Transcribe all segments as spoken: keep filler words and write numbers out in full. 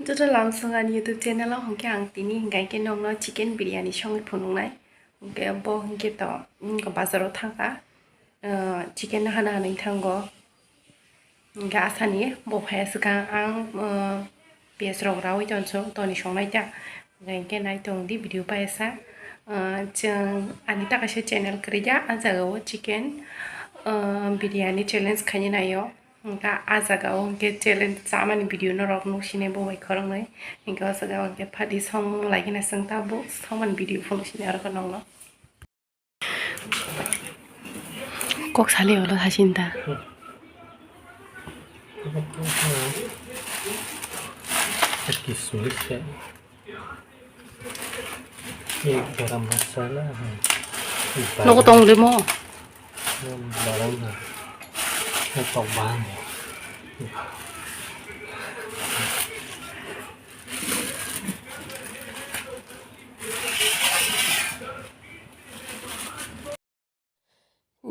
Joto lamsong ani YouTube channel o hwnkhe ang tini hwnkhe nokno chicken biryani songwi phunuknai. Hwnkhe bo hwnkhe to, mm, bazaro thangkha. Ah, chicken hana hanwi thango. Hwnkhe asani bo phaiya swkang ang, ah, piyaj rok rawi tonsuk toni songnai ta. Hwnkhe nai tongdi video paisa. Ah, chwng ani ta kaisa channel kwrwi ya, ah, jaga o chicken, ah, biryani challenge khainai naio. Hwnkha ah jaga o hwnkhe challenge chamani video norok nuksinai bo bai khoroknwi. Hwnkhe o jaga o hwnkhe phadi song laigina chwng tabuk songmani video phunuksinai arokhe nokno. Kok sali ulo hasinta. Kismis ya. Ye garam masala hai. Nogo tong limo. Barang hai. Tok bang.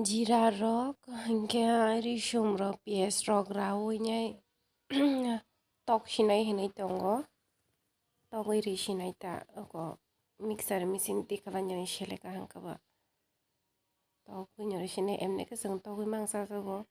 Jira rok, hwnkhe risum rok, piyaj rok rawi nai tok sinai hinwi tongo. Togwi ri sinai ta, oko mixer machine twi kalainani seleka hwnkhe ba. Togwi no ri sinai, emni khe chwng togwi mangsa jago.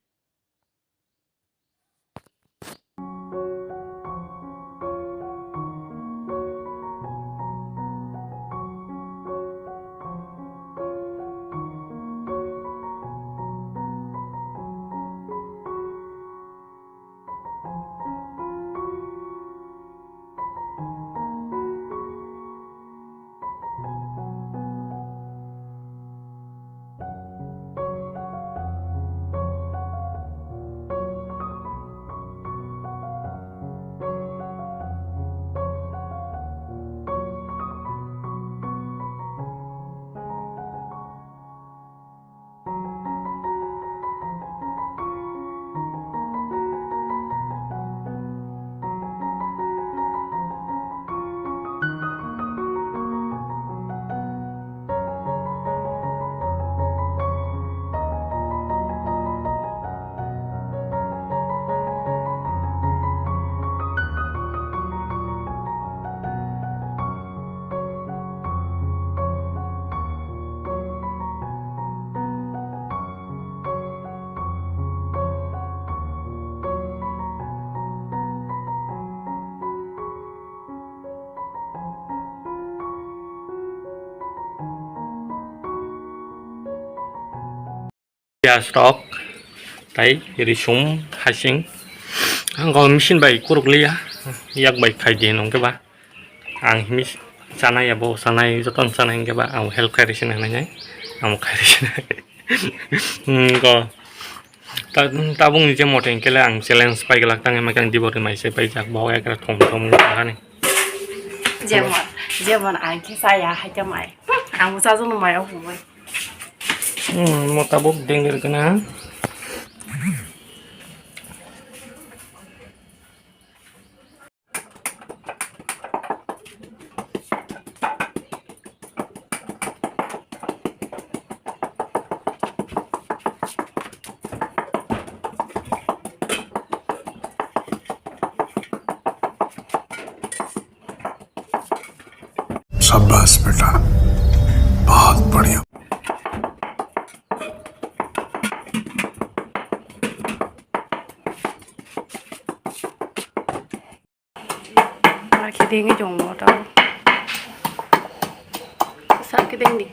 Piyaj rok tai risum hasing ang machine bai kuruk liya, yak bai khai di nong khe ba. Ang himi chanai abo chanai joton chanai hwnkhe ba ang help khai rwsina hinwi ang khai rwsina. Hmm, go. Ta-, tabuk ni je mote hwnkhe le ang challenge pai glak tang ma khe ang dibor ni mai se paijak bo ekra thom thom wngkha ni. Jemon, jemon ang khe chaya hai khe mai. Ang bo chajakno mai o hwnwi. Hmm, mo tabuk dengir kana. शाबाश बेटा, बहुत बढ़िया। Ar khe dengwi tongo tamo. Sa khe dengdi.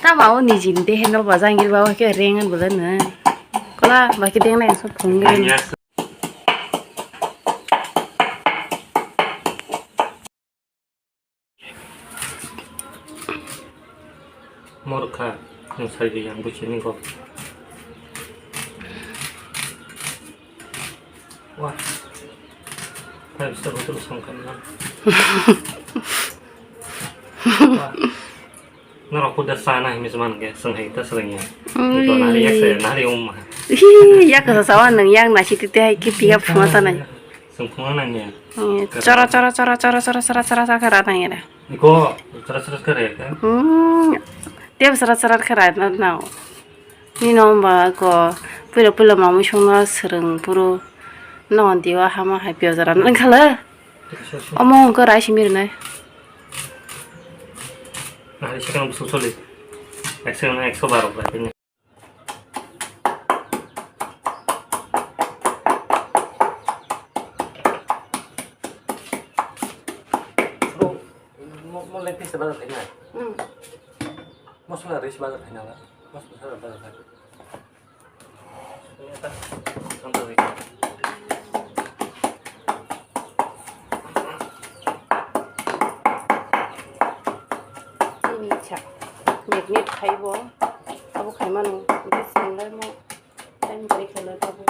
Tamo o niji ni de handle ba jangir ba o khe rengan bwle nw. Kola ba khe dengnai so phungi. Morkha, nwng sai di yang buchini kok. Wah. Five star hotel songkha na. Wah. Norok kuda sana himi seman ke, seng hai ta seleng ya. Ui. Nari yak se, nari umma. Ih, yak sa sawa nang yang nasi tete hai ki piya phuma ta nai. Seng phuma nang ya. Eh, chora, chora, chora khe ra nang ya da. Iko, chora, chora khe ra ya ka? Hmm, tep chora, chora khe ra na, na. Nini wngba ko puila puila mamwi songno swrwng phuru No, diwa hama hai piyaj rana wngkhala. Omo wngkha rice miri nai. Hari sekarang busuk sulit. Ek sekarang ekso baro berarti. Mo, mo leg piece bazar khaina. Hmm. Mosla rice bazar khaina la. Mosla bazar khaina. Ini cha. Nek nek khai bo. Abo khai mano. Ini single mo. Time bari khai lo tabo.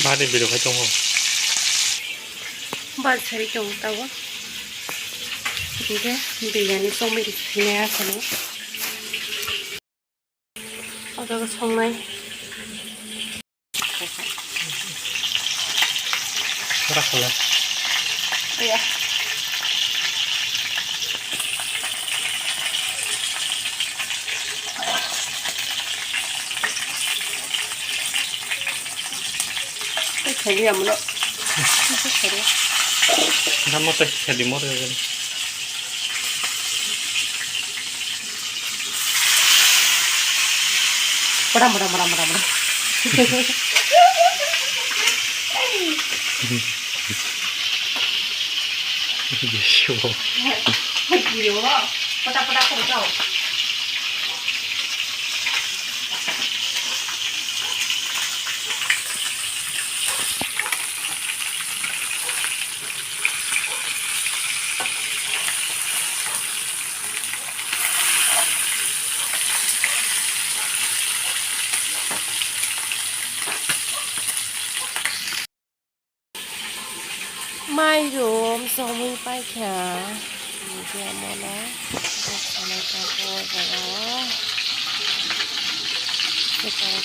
Bari biro khai tongo. Bari sari tongo tabo. Hingke biryani chongmani sini asano. Ojaga songnai. Rakhala. Iya. Tei khaidi amono. Tei khaidi. Namo tei khaidi more. Bram, bram, bram, bram, bram. Bisio. Hai, giro. Pota, pota, pota, pota. Mairum chomwi paikha, hingke mono bwskanai tabuk o jaga o. Swkang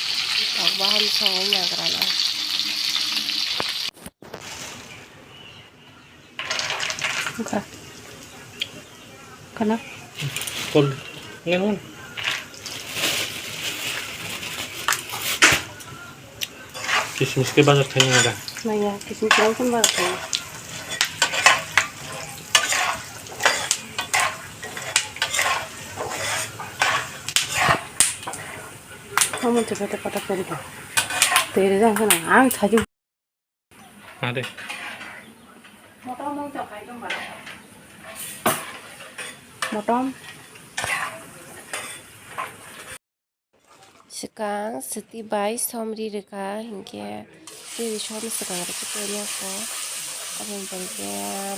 tok bahan songwi nagrana. Wngkha. Khana? Kol. Ngen hwn. Kismis ke bazar thani ada. Maya, kismis rang pun bazar thani. Kamu cepat cepat apa gitu? Teri jang sana, ang saju. Ade. Motom. Swkang swtwi bai somri rwkha, hinkhe twi som swkang rwkhe tei yako. Aboni pore khe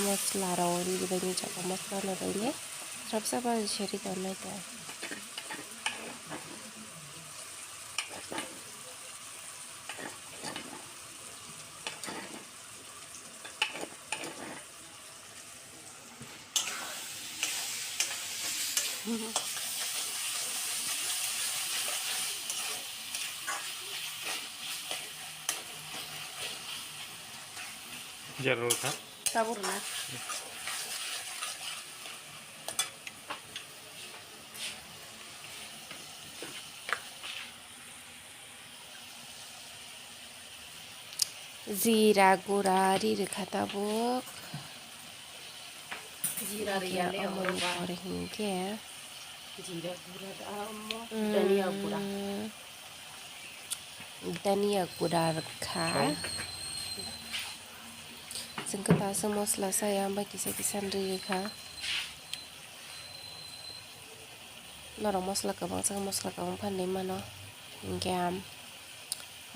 masla rok ri rwbaini chakao masla no rwini srapsa bai seri tongnai ta. Jarul kha. Tabuk rwna. Jira gura ri rwkha tabuk. Jira riyale oro ba. Pore hinkhe jira gura da amo, mm, dhania gura. Dhania gura rwkha. Chwng kwtal aswk mosla saya, bai kisa kisa rwi rwkha. Norok mosla kwbang chakhe mosla kwbang phan de mano. Hinkhe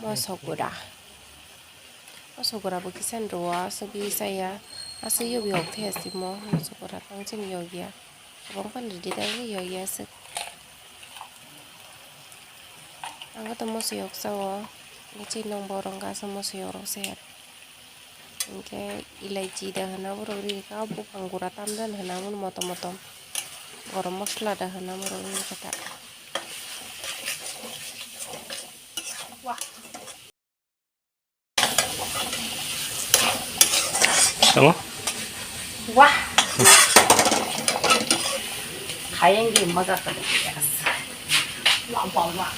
mosok gura. Mosok gura bo kisa rwo, aswk wi chaya. Aswk yog yog the asimo. Mosok gura tong chini yog ya. Kwbang phan rwdi ta, yog ya aswk. Ang to mosok yog sao. Chini nong borok aswk mosok yog rok se. Hinkhe ilaichi da hwnna borok ri rwkha, buphang gura tamjani hwnna moni motom motom, gorom mosla da hwnna borok ri rwkha ta. Tamo? Wah. Kayang di maga ka. Yes. Wah, wah, wah.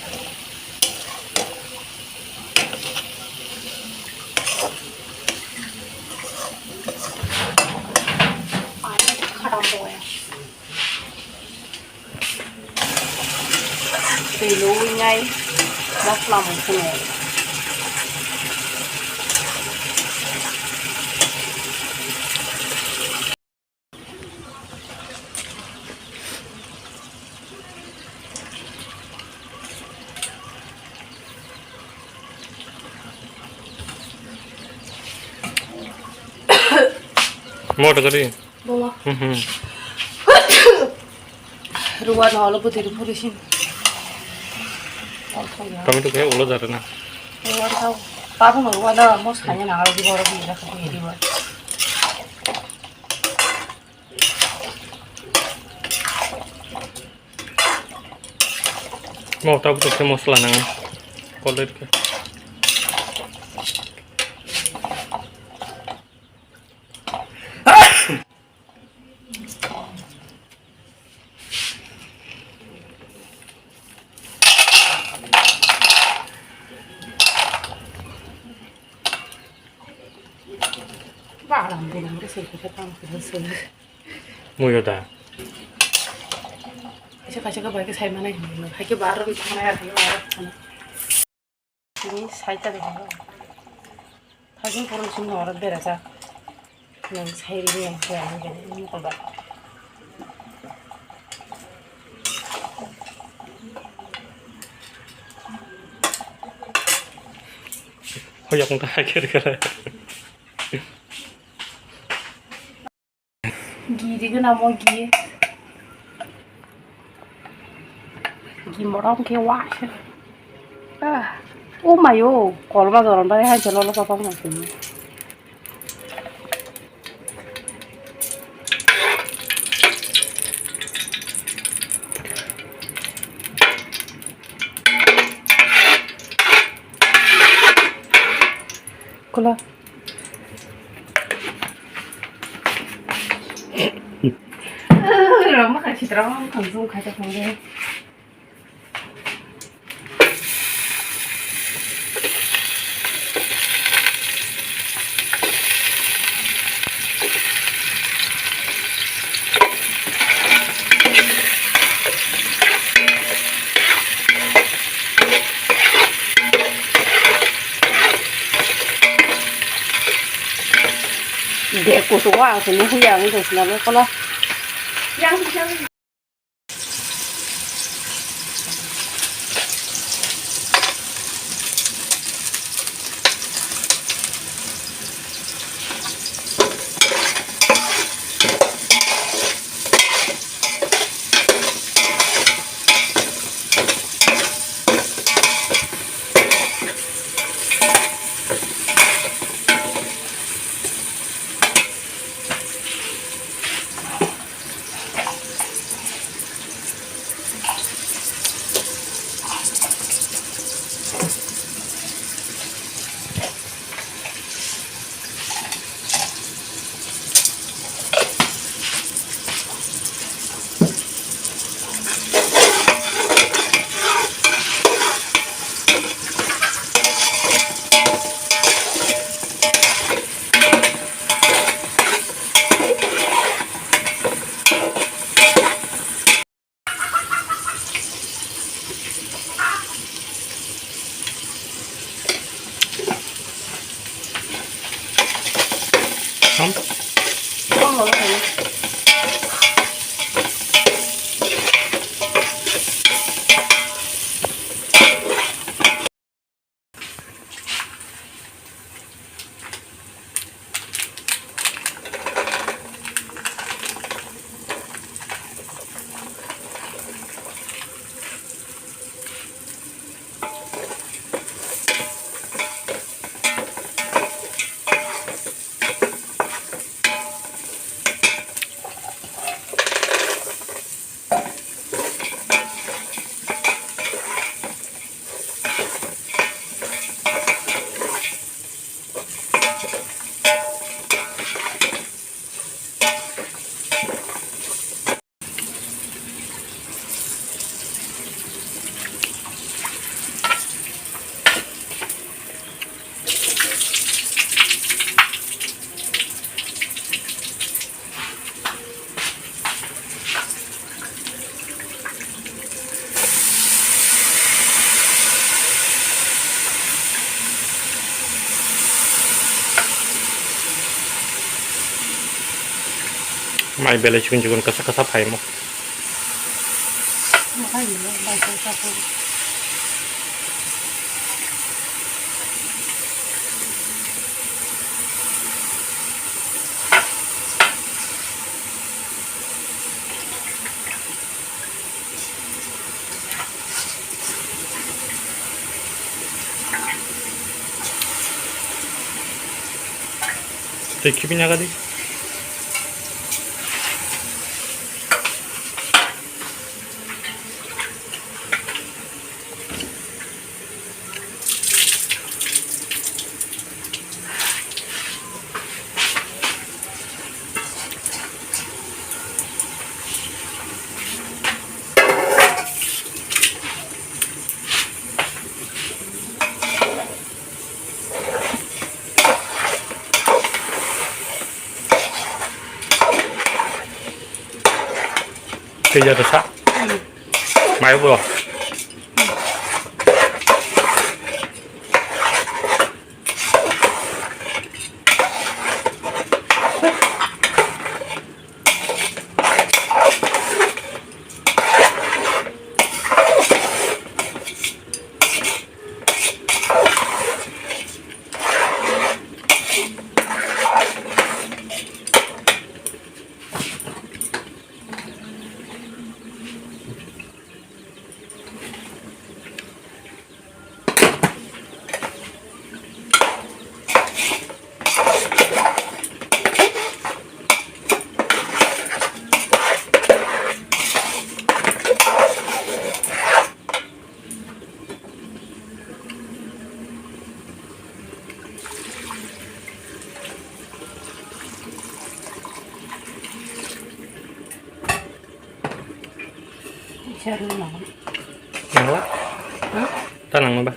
Twi lwi nai mosla mung phunuk. Motor tadi. Bola. Mhm. Ruwa na olo putih puri sin. Tomato kaya ulo jare na. Ruwa tau. Pabu no ruwa da mos kanya na olo di boro di na kati di ba. Mo tabu to mosla nang. Kolor ke. Ba lam bu lam ke sel ke tam ke sel. Muyo da. Kaisa kaisa ka bai ke sai manai hinwi no. Hai ke bar ron thangnai ar ke bar. Tini sai ta de. Thajin poro sum no oro bera ja. Nang sai ri nang ke ani ke ni ko ba. Hoyak nang ta hai ke ke. Gi rigwna mo gi. Gi morom khe wa se. Ah. O mayo, kolma joron bai hai jalo lo papa mo. Kula. Rama khai chitra khang jung khai ta khang de. De kusugo ang sini huya ang sini sini kono. Yang yang. Ham? Mai belai chikon chikon kasa kasa phaimo. Tei khibi naga di. Tei jata sa. Mai bo. Nangla? Hah? Ta nangma ba?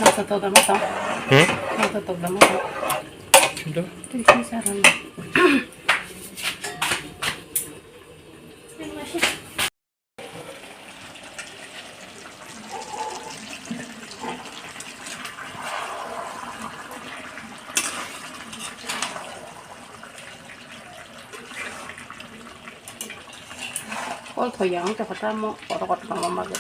Nasa to dama to? Hmm? Nasa to dama to? Sino? Tui sini sarang. Kol thoi yang te kata mo kotor kotor tongma bagwi.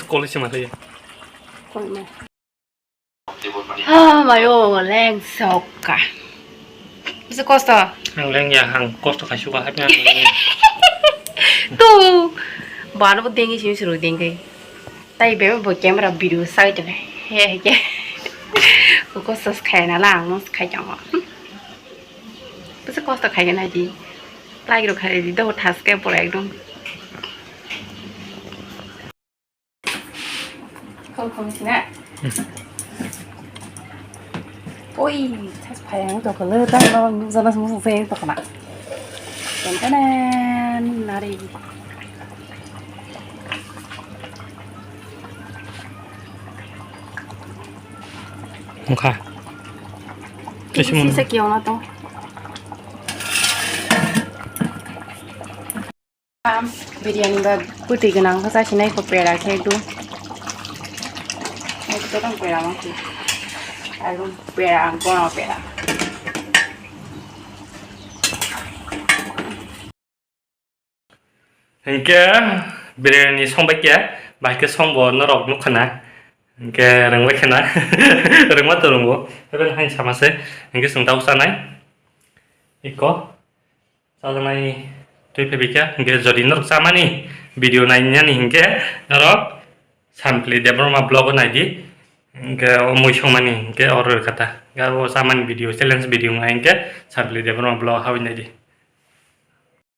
Kol se ma thai. Kol ma. Ah, mayo leng soka. Bisa kosto. Ang leng ya, ang kosto kaisuka hapna. Tu, bano bo dengi sini suruh dengi. Tai bebe bo camera video sai tene. He he. Ko kosto khai na lang, mos khai jang. Bisa kosto khai na di. Lagi ro khai di, do thas ke pura ekdom. Kol kol sina. Oi, thas phai ang to kol ta no jana sung sung se to kana. Tentenen nari. Mukha. Kisi mun. Sisa kiyo na to. Biryani ba bwtwi gwnang khe chasinai kho pera khe ekdum. Ekdom pera ma khe. Ekdom pera, ang kono pera. Hinkhe biryani songbai khe, bahai khe songbo norok nukha na. Hinkhe rwngbai khe na. Rwngma to rwngo. Even hain sama se. Hinkhe chwng tau chanai. Iko. Chajaknai twi phaibai kha, hinkhe jodi norok chamani video nainani hinkhe norok Sampli Debbarma vlog o naidi, hinkhe o mui songmani hinkhe oro rwkha ta, hinkhe o chamani video, challenge video wngkha hinkhe Sampli Debbarma vlog o hawi naidi.